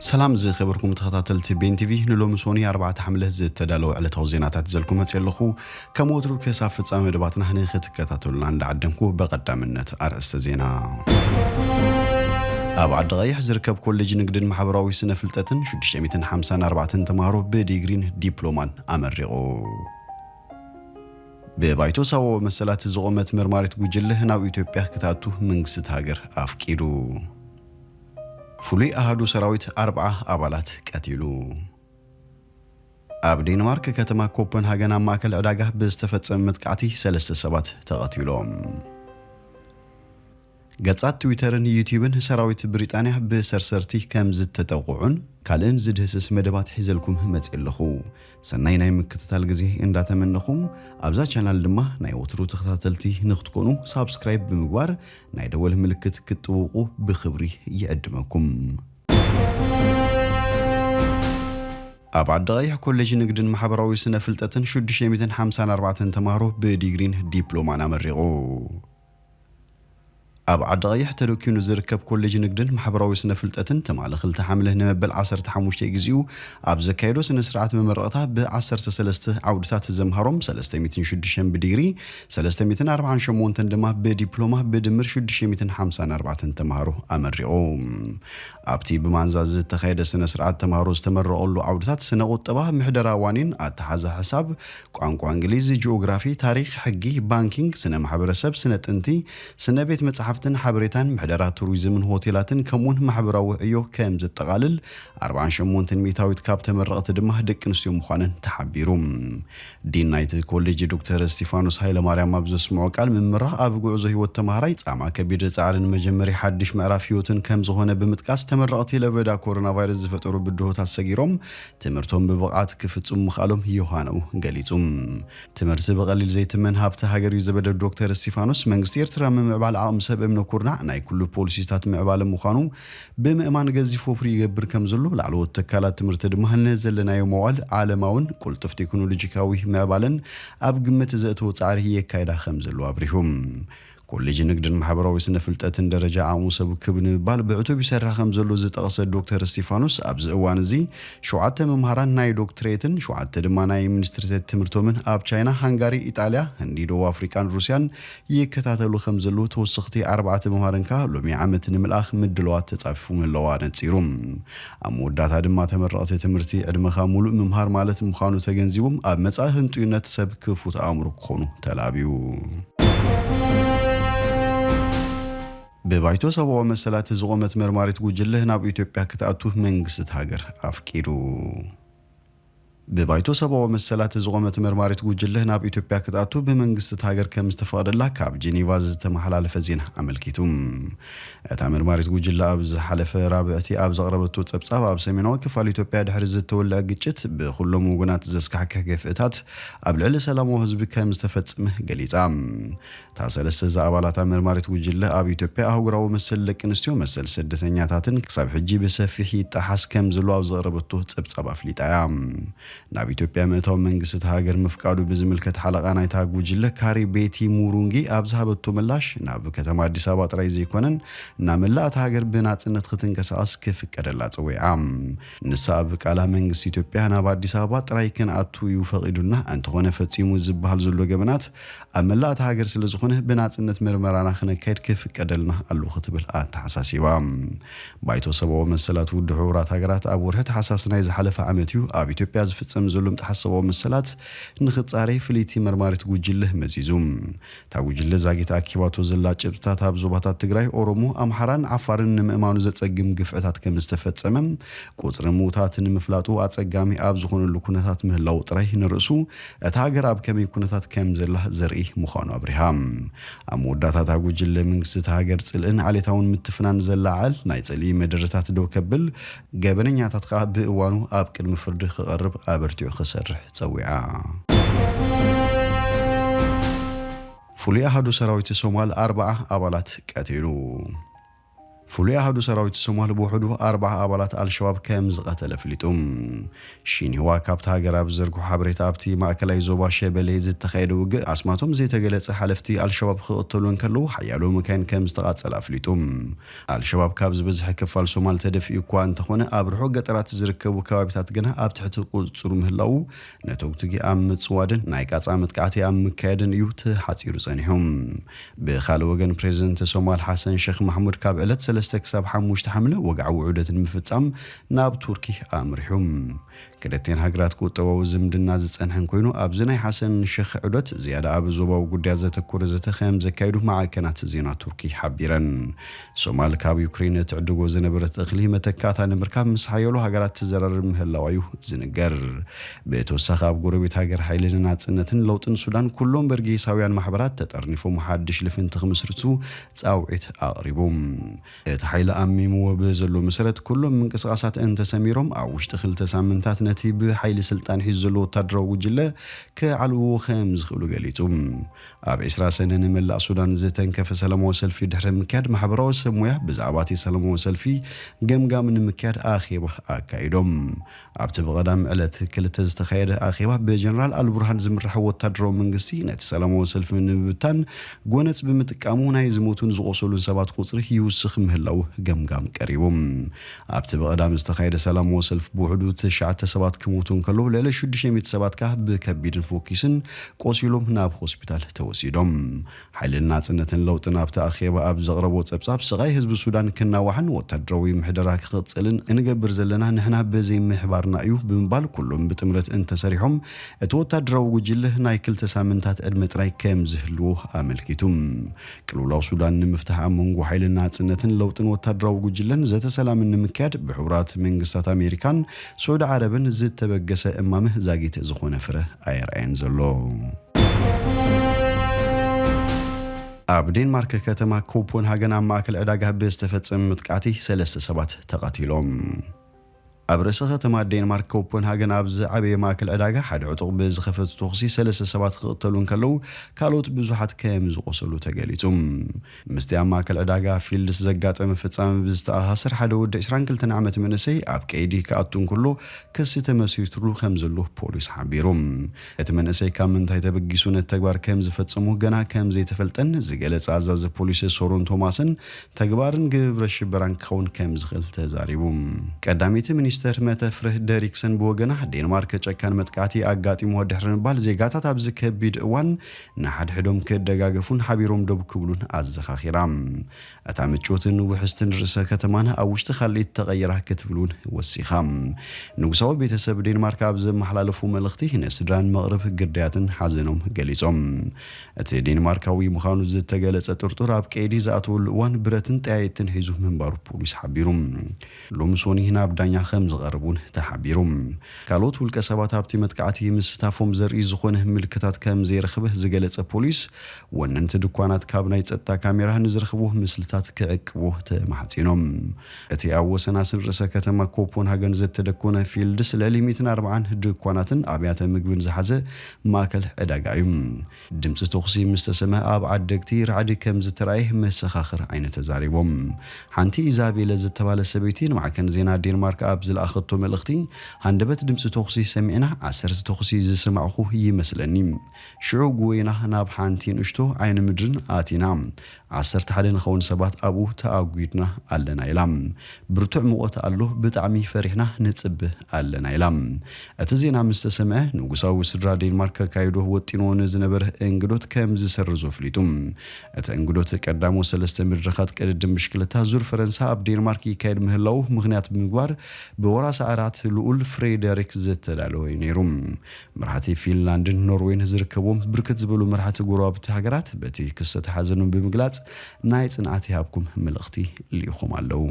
ሰላም ዝኸበርኩም ተኸታተልቲ ቤን ቲቪ፣ ንሎሚ ሶኒ ኣርባዕተ ሓምለ ዝተዳለወ ዕለታዊ ዜናታት ዘልኩ መጽእ ኣለኹ። ከም ወትሩ ክሳብ ፍጻመ መደባትና ንክትከታተሉና እንዳዓደምኩ ብቐዳምነት ኣርእስተ ዜና። ኣብ ዓዲ ቀይሕ ዝርከብ ኮሌጅ ንግድን ማሕበራዊ ስነ ፍልጠትን ሽዱሽተ ሚእትን ሓምሳን ኣርባዕተን ተማሃሮ ብዲግሪን ዲፕሎማን ኣመሪቑ። ብባይቶ ሰብኣዊ መሰላት ዝቖመት መርማሪት ጉጅለ ናብ ኢትዮጵያ ክትኣቱ መንግስቲ ሃገር ኣፍቂዱ። ፍሉይ ኣሃዱ ሰራዊት ኣርብዓ ኣባላት ቀቲሉ። ኣብ ዴንማርክ ከተማ ኮፐንሃገን ኣብ ማእከል ዕዳጋ ብዝተፈጸመ መጥቃዕቲ ሰለስተ ሰባት ተቐቲሎም። ገጻት ትዊተርን ዩቲዩብን ሰራዊት ብሪጣንያ ብሰርሰርቲ ከም ዝተጠቕዑን ካልእን ዝድህስስ መደባት ሒዘልኩም መጽእ ኣለኹ። ሰናይ ናይ ምክትታል ግዜ እንዳተመነኹም፣ ኣብዛ ቻናል ድማ ናይ ወትሩ ተኸታተልቲ ንክትኮኑ ሳብስክራይብ ብምግባር ናይ ደወል ምልክት ክትጥውቑ ብኽብሪ ይዕድመኩም። ኣብ ዓዲ ቀይሕ ኮሌጅ ንግድን ማሕበራዊ ስነ ፍልጠትን ሽዱሽተ ሚእትን ሓምሳን ኣርባዕተን ተማሃሮ ብዲግሪን ዲፕሎማን ኣመሪቑ። ኣብ ዓዲ ቀይሕ ተደኪኑ ዝርከብ ኮሌጅ ንግድን ማሕበራዊ ስነ ፍልጠትን ትማሊ ክልተ ሓምለ ንመበል ዓሰርተ ሓሙሽተ ግዜኡ ኣብ ዘካየዶ ስነ ስርዓት መመረቕታ ብዓሰርተ ሰለስተ ዓውድታት ዘምሃሮም ሰለስተ ሚእትን ሽዱሽተን ብዲግሪ፣ ሰለስተ ሚእትን ኣርባዓን ሸሞንተን ድማ ብዲፕሎማ ብድምር ሽዱሽተ ሚእትን ሓምሳን ኣርባዕተን ተምሃሮ ኣመሪቑ። ኣብቲ ብማንዛ ዝተኻየደ ስነ ስርዓት ተምሃሮ ዝተመረቐሉ ዓውድታት ስነ ቁጠባ፣ ምሕደራ ዋኒን፣ ኣተሓዛ ሕሳብ፣ ቋንቋ እንግሊዝ፣ ጂኦግራፊ፣ ታሪኽ፣ ሕጊ፣ ባንኪንግ፣ ስነ ማሕበረሰብ፣ ስነ ጥንቲ፣ ስነ ቤት መጻሕፍትን ሓበሬታን፣ ምሕደራ ቱሪዝምን ሆቴላትን ከምኡውን ማሕበራዊ ዕዮ ከም ዘጠቓልል ኣርባዓን ሸሞንተን ሚእታዊት ካብ ተመረቕቲ ድማ ደቂ ኣንስትዮ ምዃነን ተሓቢሩ። ዲን ናይቲ ኮሌጅ ዶክተር እስቲፋኖስ ሃይለማርያም ኣብ ዘስምዖ ቃል፣ ምምራቕ ኣብ ጉዕዞ ህይወት ተምሃራይ ጻማ ከቢድ ጻዕርን መጀመሪ ሓድሽ ምዕራፍ ህይወትን ከም ዝኾነ ብምጥቃስ፣ ተመረቕቲ ለበዳ ኮሮና ቫይረስ ዝፈጠሩ ብድሆታት ሰጊሮም ትምህርቶም ብብቕዓት ክፍጽሙ ምኽኣሎም ዮሃንኡ ገሊጹ። ትምህርቲ ብቐሊል ዘይትመን ሃብቲ ሃገር እዩ ዝበለ ዶክተር እስቲፋኖስ፣ መንግስቲ ኤርትራ ምምዕባል ዓቕሚ ሰብ እምነ ኩርናዕ ናይ ኩሉ ፖሊሲታት ምዕባለ ምዃኑ ብምእማን ገዚፍ ወፍሪ ይገብር ከም ዘሎ፣ ላዕለዎት ትካላት ትምህርቲ ድማ ንዘለናዮ መዋል ዓለማውን ቅልጡፍ ቴክኖሎጂካዊ ምዕባለን ኣብ ግምት ዘእተወ ጻዕሪ የካይዳ ከም ዘሎ ኣብሪሁ። ኮሌጅ ንግድን ማሕበራዊ ስነ ፍልጠትን ደረጃ ዓቕሙ ሰብ ክብ ንምባል ብዕቱብ ይሰርሕ ከም ዘሎ ዝጠቐሰ ዶክተር እስቲፋኖስ፣ ኣብዚ እዋን እዚ ሸውዓተ መምሃራን ናይ ዶክትሬትን ሸውዓተ ድማ ናይ ሚኒስትርቴት ትምህርቶምን ኣብ ቻይና፣ ሃንጋሪ፣ ኢጣልያ፣ ህንዲ፣ ደቡብ ኣፍሪቃን ሩስያን ይከታተሉ ከም ዘለዉ ተወሰኽቲ ኣርባዕተ መምሃርን ከኣ ሎሚ ዓመት ንምልኣኽ ምድለዋት ተጻፊፉ ምህላዋ ነጺሩ። ኣብ መወዳእታ ድማ ተመረቕቲ ትምህርቲ ዕድመኻ ሙሉእ ምምሃር ማለት ምዃኑ ተገንዚቦም፣ ኣብ መጻኢ ህንጡይነት ሰብ ክፉት ኣእምሮ ክኾኑ ተላብዩ። ብባይቶ ሰብኣዊ መሰላት ዝቖመት መርማሪት ጉጅለ ናብ ኢትዮጵያ ክትኣቱ መንግስቲ እቲ ሃገር ኣፍቂዱ። ብባይቶ ሰብኣዊ መሰላት ዝቖመት መርማሪት ጉጅለ ናብ ኢትዮጵያ ክትኣቱ ብመንግስቲ እቲ ሃገር ከም ዝተፈቐደላ ካብ ጄኔቫ ዝተመሓላለፈ ዜና ኣመልኪቱ። እታ መርማሪት ጉጅለ ኣብ ዝሓለፈ ራብዕቲ ኣብ ዘቕረበቶ ጸብጻብ፣ ኣብ ሰሜናዊ ክፋል ኢትዮጵያ ድሕሪ ዝተወልዐ ግጭት ብኹሎም ወገናት ዘስካሕክሕ ግፍዕታት ኣብ ልዕሊ ሰላማዊ ህዝቢ ከም ዝተፈጸመ ገሊጻ። እታ ሰለስተ ዝኣባላታ መርማሪት ጉጅለ ኣብ ኢትዮጵያ ኣህጉራዊ መሰል ደቂ ኣንስትዮ፣ መሰል ስደተኛታትን ክሳብ ሕጂ ብሰፊሕ ይጠሓስ ከም ዘሎ ኣብ ዘቕረበቶ ጸብጻብ ኣፍሊጣ እያ። ናብ ኢትዮጵያ ምእታው መንግስቲ እታ ሃገር ምፍቃዱ ብዝምልከት ሓለቓ ናይታ ጉጅለ ካሪ ቤቲ ሙሩንጊ ኣብ ዝሃበቶ ምላሽ፣ ናብ ከተማ ኣዲስ ኣበባ ጥራይ ዘይኮነን ናብ መላእ እታ ሃገር ብናጽነት ክትንቀሳቐስ ክፍቀደላ ጸዊዓ። ንሳ ኣብ ቃላ፣ መንግስቲ ኢትዮጵያ ናብ ኣዲስ ኣበባ ጥራይ ክንኣቱ እዩ ፈቒዱልና፣ እንተኾነ ፈጺሙ ዝበሃል ዘሎ ገበናት ኣብ መላእ እታ ሃገር ስለ ዝኾነ ብናጽነት መርመራና ክነካይድ ክፍቀደልና ኣለዎ ክትብል ኣተሓሳሲባ። ባይቶ ሰብኣዊ መሰላት ውድብ ሕቡራት ሃገራት ኣብ ወርሒ ታሕሳስ ናይ ዝሓለፈ ዓመት እዩ ኣብ ኢትዮጵያ ዝፍጸም ዘሎ ምጥሓስ ሰብኣዊ መሰላት ንኽጻረይ ፍልይቲ መርማሪት ጉጅለ መዚዙ። እታ ጉጅለ ዛጊት ኣኪባቶ ዘላ ጭብጥታት ኣብ ዞባታት ትግራይ፣ ኦሮሞ፣ ኣምሓራን ዓፋርን ንምእማኑ ዘጸግም ግፍዕታት ከም ዝተፈጸመ፣ ቁጽሪ ምዉታት ንምፍላጡ ኣጸጋሚ ኣብ ዝኾነሉ ኩነታት ምህላው ጥራይ ንርእሱ እታ ሃገር ኣብ ከመይ ኩነታት ከም ዘላ ዘርኢ ምዃኑ ኣብሪሃ። ኣብ መወዳእታ እታ ጉጅለ፣ መንግስቲ እታ ሃገር ጽልእን ዓሌታውን ምትፍናን ዘላዓዕል ናይ ጽልኢ መደረታት ደው ከብል፣ ገበነኛታት ከኣ ብእዋኑ ኣብ ቅድሚ ፍርዲ ክቐርብ ኣበርቲዑ ክሰርሕ ጸዊዓ። ፍሉይ ኣሃዱ ሰራዊት ሶማል ኣርባዓ ኣባላት ቀቲሉ። ፍሉይ ኣሃዱ ሰራዊት ሶማል ብውሕዱ ኣርባዓ ኣባላት ኣልሸባብ ከም ዝቐተለ ኣፍሊጡ። ሺንህዋ ካብቲ ሃገር ኣብ ዘርግሖ ሓበሬታ፣ ኣብቲ ማእከላይ ዞባ ሸበሌ ዝተኻየደ ውግእ ኣስማቶም ዘይተገለጸ ሓለፍቲ ኣልሸባብ ክቕተሉ እንከለዉ፣ ሓያሎ መካይን ከም ዝተቓጸለ ኣፍሊጡ። ኣልሸባብ ካብ ዝበዝሐ ክፋል ሶማል ተደፊኡ እኳ እንተኾነ፣ ኣብ ርሑቕ ገጠራት ዝርከቡ ከባቢታት ግና ኣብ ትሕቲ ቁጽጽሩ ምህላዉ፣ ነተጉትጊ ኣብ ምጽዋድን ናይ ቃጻ መጥቃዕቲ ኣብ ምካየድን እዩ ተሓጺሩ ጸኒሑ። ብኻልእ ወገን፣ ፕሬዚደንት ሶማል ሓሰን ሸኽ ማሕሙድ ካብ ዕለት ሰለስተ ክሳብ ሓሙሽተ ሓምለ ወግዓዊ ዑደት ንምፍጻም ናብ ቱርኪ ኣምሪሑ። ክልቲኤን ሃገራት ቁጠባዊ ዝምድና ዝጸንሐን ኮይኑ፣ ኣብዚ ናይ ሓሰን ሸኽ ዑደት ዝያዳ ኣብ ዞባዊ ጉዳያት ዘተኮረ ዘተ ከም ዘካየዱ ማዕከናት ዜና ቱርኪ ሓቢረን። ሶማል ካብ ዩክሬን ትዕድጎ ዝነበረት እኽሊ መተካእታ ንምርካብ ምስ ሓያሎ ሃገራት ትዘራረብ ምህላዋ እዩ ዝንገር። ብተወሳኺ፣ ኣብ ጎረቤት ሃገር ሓይሊ ንናጽነትን ለውጥን ሱዳን ኩሎም በርጌሳውያን ማሕበራት ተጠርኒፎም ሓድሽ ልፍንቲ ክምስርቱ ጻውዒት ኣቕሪቡ። እቲ ሓይሊ ኣሚምዎ ብዘሎ መሰረት፣ ኩሎም ምንቅስቓሳት እንተሰሚሮም፣ ኣብ ውሽጢ ክልተ ሳምንታት ነቲ ብሓይሊ ስልጣን ሒዙ ዘሎ ወታደራዊ ጉጅለ ክዓልብዎ ከም ዝኽእሉ ገሊጹ። ኣብ ዕስራ ሰነ ንመላእ ሱዳን ዝተንከፈ ሰላማዊ ሰልፊ ድሕሪ ምክያድ፣ ማሕበራዊ ሰብ ሞያ ብዛዕባ እቲ ሰላማዊ ሰልፊ ገምጋም ንምክያድ ኣኼባ ኣካይዶም። ኣብቲ ብቐዳም ዕለት ክልተ ዝተኻየደ ኣኼባ፣ ብጀነራል ኣልቡርሃን ዝምራሕ ወታደራዊ መንግስቲ ነቲ ሰላማዊ ሰልፊ ንምብታን ጎነጽ ብምጥቃሙ፣ ናይ ዝሞቱን ዝቖሰሉን ሰባት ቁጽሪ ይውስኽ ምህላው ገምጋም ቀሪቡ። ኣብቲ ብቐዳም ዝተኻየደ ሰላማዊ ሰልፊ፣ ብውሕዱ ትሽዓተ ሰባት ክሞቱ እንከለዉ፣ ልዕሊ ሽዱሽተ ሚእቲ ሰባት ከኣ ብከቢድን ፈኲስን ቆሲሎም ናብ ሆስፒታል ተወሲዶም። ሓይልን ናጽነትን ለውጥን ኣብቲ ኣኼባ ኣብ ዘቕረቦ ጸብጻብ፣ ስቓይ ህዝቢ ሱዳን ክናዋሕን ወታደራዊ ምሕደራ ክቕጽልን እንገብር ዘለና ንሕና በዘይ ምሕባርና እዩ ብምባል፣ ኩሎም ብጥምረት እንተሰሪሖም፣ እቲ ወታደራዊ ጉጅለ ናይ ክልተ ሳምንታት ዕድመ ጥራይ ከም ዝህልዎ ኣመልኪቱ። ቅልውላው ሱዳን ንምፍታሕ፣ ኣብ መንጎ ሓይልን ናጽነትን ለውጥን ወታደራዊ ጉጅለን ዘተ ሰላምን ንምክያድ፣ ብሕቡራት መንግስታት ኣሜሪካን ስዑዲ ዓረብን ዝተበገሰ እማመ ዛጊት ዝኾነ ፍረ ኣየርኣየን ዘሎ። ኣብ ዴንማርክ ከተማ ኮፐንሃገን ኣብ ማእከል ዕዳጋ ብዝተፈጸመ መጥቃዕቲ ሰለስተ ሰባት ተቐቲሎም። ኣብ ርእሰ ከተማ ዴንማርክ ኮፐንሃገን ኣብ ዝዓበየ ማእከል ዕዳጋ ሓደ ዕጡቕ ብዝኸፈቱ ተኹሲ ሰለስተ ሰባት ክቕተሉ እንከለዉ፣ ካልኦት ብዙሓት ከም ዝቖሰሉ ተገሊጹ። ምስቲ ኣብ ማእከል ዕዳጋ ፊልድስ ዘጋጠመ ፍጻመ ብዝተኣሳሰር፣ ሓደ ወዲ ዕስራን ክልተን ዓመት መንእሰይ ኣብ ቀይዲ ክኣቱ እንከሎ ክሲ ተመስሪትሉ ከም ዘሎ ፖሊስ ሓቢሩ። እቲ መንእሰይ ካብ ምንታይ ተበጊሱ ነቲ ተግባር ከም ዝፈጸሙ ገና ከም ዘይተፈልጠን ዝገለጸ ኣዛዚ ፖሊስ ሶሮን ቶማስን፣ ተግባርን ግብረ ሽበራን ክኸውን ከም ዝኽእል ተዛሪቡ። ቀዳመይቲ ሚኒስተር መተ ፍሬደሪክሰን ብወገና፣ ዴንማርክ ጨካን መጥቃዕቲ ኣጋጢምዎ ድሕሪ ምባል፣ ዜጋታት ኣብዚ ከቢድ እዋን ንሓድሕዶም ክደጋገፉን ሓቢሮም ደው ክብሉን ኣዘኻኺራ። እታ ምቹእትን ውሕስትን ርእሰ ከተማና ኣብ ውሽጢ ካልኢት ተቐይራ ክትብል እውን ወሲኻ። ንጉሳዊ ቤተሰብ ዴንማርክ ኣብ ዘመሓላለፉ መልእኽቲ፣ ንስድራን መቕርብ ግዳያትን ሓዘኖም ገሊጾም። እቲ ዴንማርካዊ ምዃኑ ዝተገለጸ ጥርጡር ኣብ ቀይዲ ዝኣተወሉ እዋን ብረትን ጠያይትን ሒዙ ምንባሩ ፖሊስ ሓቢሩ። ሎሚ ሶኒ ናብ ዳኛ ከም ዝቐርብ እውን ተሓቢሩ። ካልኦት ውልቀ ሰባት ኣብቲ መጥቃዕቲ ምስታፎም ዘርኢ ዝኾነ ምልክታት ከም ዘይረኸበ ዝገለጸ ፖሊስ፣ ወነንቲ ድኳናት ካብ ናይ ጸጥታ ካሜራ ንዝረኽብዎ ምስልታት ክዕቅብዎ ተማሕጺኖም። እቲ ኣብ ወሰናስን ርእሰ ከተማ ኮፐንሃገን ዝተደኮነ ፊልድስ፣ ልዕሊ ሚእትን ኣርባዓን ድኳናትን ኣብያተ ምግብን ዝሓዘ ማእከል ዕዳጋ እዩ። ድምጺ ተኹሲ ምስ ተሰምዐ፣ ኣብ ዓደግቲ ራዕዲ ከም ዝተራእየ መሰኻኽር ዓይኒ ተዛሪቦም። ሓንቲ ኢዛቤለ ዝተባህለት ሰበይቲ ንማዕከን ዜና ዴንማርክ ኣብ ዝለኣኸቶ መልእኽቲ፣ ሃንደበት ድምጺ ተኹሲ ሰሚዕና፣ ዓሰርተ ተኹሲ ዝሰማዕኹ ይመስለኒ። ሽዑ ጉይና ናብ ሓንቲ ንእሽቶ ዓይኒ ምድርን ኣቲና። ዓሰርተ ሓደ ንኸውን ሰባት ኣብኡ ተኣጒድና ኣለና ኢላ። ብርቱዕ ሙቐት ኣሎ፣ ብጣዕሚ ፈሪሕና ንጽበ ኣለና ኢላ። እቲ ዜና ምስ ተሰምዐ፣ ንጉሳዊ ስድራ ዴንማርክ ከካይዶ ወጢንዎ ንዝነበረ እንግዶት ከም ዝሰርዞ ኣፍሊጡ። እቲ እንግዶት ቀዳሞ ሰለስተ መድረኻት ቅድድም ብሽክለታ ዙር ፈረንሳ ኣብ ዴንማርክ ይካየድ ምህላዉ ምኽንያት ብምግባር፣ ብወራሲ ዓራት ልኡል ፍሬደሪክ ዝተዳለወ እዩ ነይሩ። መራሕቲ ፊንላንድን ኖርዌይን ዝርከብዎም ብርክት ዝበሉ መራሕቲ ጎረባብቲ ሃገራት በቲ ክስተት ሓዘኖም ብምግላጽ፣ ናይ ጽንዓት ይሃብኩም መልእኽቲ ልኢኾም ኣለዉ።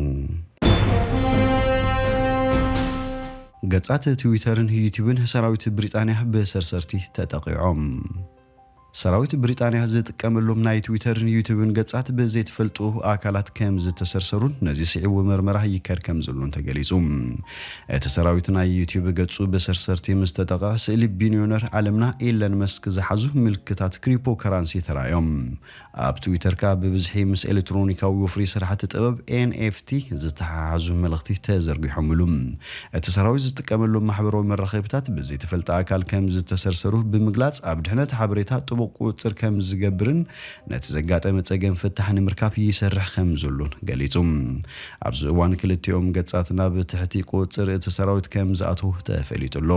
ገጻት ትዊተርን ዩቲዩብን ሰራዊት ብሪጣንያ ብሰርሰርቲ ተጠቒዖም። ሰራዊት ብሪጣንያ ዝጥቀመሎም ናይ ትዊተርን ዩቱብን ገጻት ብዘይተፈልጡ ኣካላት ከም ዝተሰርሰሩን ነዚ ስዒቡ መርመራ ይካየድ ከም ዘሎን ተገሊጹ። እቲ ሰራዊት ናይ ዩቱብ ገጹ ብሰርሰርቲ ምስ ተጠቕዐ ስእሊ ቢልዮነር ዓለምና ኤለን መስክ ዝሓዙ ምልክታት ክሪፕቶከራንሲ ተራእዮም። ኣብ ትዊተር ከኣ ብብዝሒ ምስ ኤሌክትሮኒካዊ ወፍሪ ስራሕቲ ጥበብ ኤንኤፍቲ ዝተሓሓዙ መልእኽቲ ተዘርጊሖምሉ። እቲ ሰራዊት ዝጥቀመሎም ማሕበራዊ መራኸቢታት ብዘይተፈልጠ ኣካል ከም ዝተሰርሰሩ ብምግላጽ ኣብ ድሕነት ሓበሬታ ጥቡቕ ቁጽጽር ከም ዝገብርን ነቲ ዘጋጠመ ጸገም ፍታሕ ንምርካብ ይሰርሕ ከም ዘሎን ገሊጹ። ኣብዚ እዋን ክልቲኦም ገጻት ናብ ትሕቲ ቁጽጽር እቲ ሰራዊት ከም ዝኣተዉ ተፈሊጡ ኣሎ።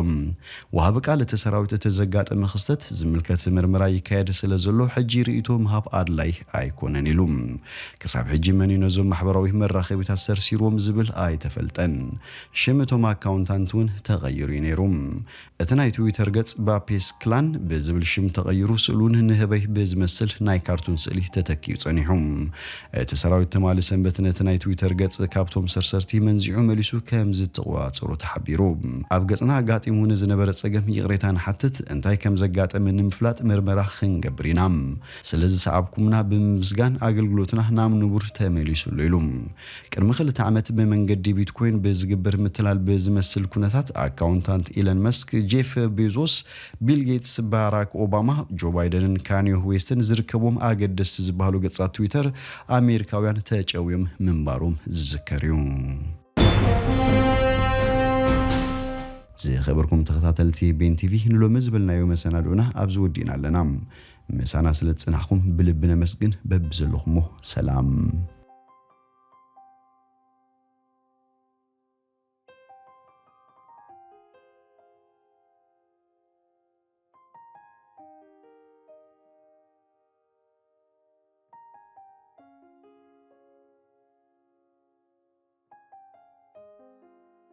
ወሃቢ ቃል እቲ ሰራዊት እቲ ዘጋጠመ ክስተት ዝምልከት ምርመራ ይካየድ ስለ ዘሎ ሕጂ ርእይቶ ምሃብ ኣድላይ ኣይኮነን ኢሉ። ክሳብ ሕጂ መን እዩ ነዞም ማሕበራዊ መራኸቢታት ሰርሲርዎም ዝብል ኣይተፈልጠን። ሽም እቶም ኣካውንታንት እውን ተቐይሩ እዩ ነይሩ። እቲ ናይ ትዊተር ገጽ ባፔስ ክላን ብዝብል ሽም ተቐይሩ ስእሉን ንህበይ ብዝመስል ናይ ካርቱን ስእሊ ተተኪኡ ጸኒሑ። እቲ ሰራዊት ትማሊ ሰንበት ነቲ ናይ ትዊተር ገጽ ካብቶም ሰርሰርቲ መንዚዑ መሊሱ ከም ዝተቆጻጸሮ ተሓቢሩ። ኣብ ገጽና ኣጋጢሙ ንዝነበረ ጸገም ይቕሬታ ንሓትት፣ እንታይ ከም ዘጋጠመ ንምፍላጥ መርመራ ክንገብር ኢና። ስለ ዝሰዓብኩምና ብምምስጋን ኣገልግሎትና ናብ ንቡር ተመሊሱ ኣሎ ኢሉ። ቅድሚ ክልተ ዓመት ብመንገዲ ቢትኮይን ብዝግበር ምትላል ብዝመስል ኩነታት ኣካውንታንት ኢለን መስክ፣ ጄፍ ቤዞስ፣ ቢል ጌትስ፣ ባራክ ኦባማ፣ ጆ ባይደንን ካኒዮ ዌስትን ዝርከብዎም ኣገደስቲ ዝበሃሉ ገጻት ትዊተር ኣሜሪካውያን ተጨውዮም ምንባሮም ዝዝከር እዩ። ዝኸበርኩም ተኸታተልቲ ቤን ቲቪ፣ ንሎሚ ዝበልናዮ መሰናድኦና ኣብዚ ወዲእና ኣለና። ምሳና ስለ ዝጸናሕኩም ብልቢ ነመስግን። በብዘለኹሞ ሰላም።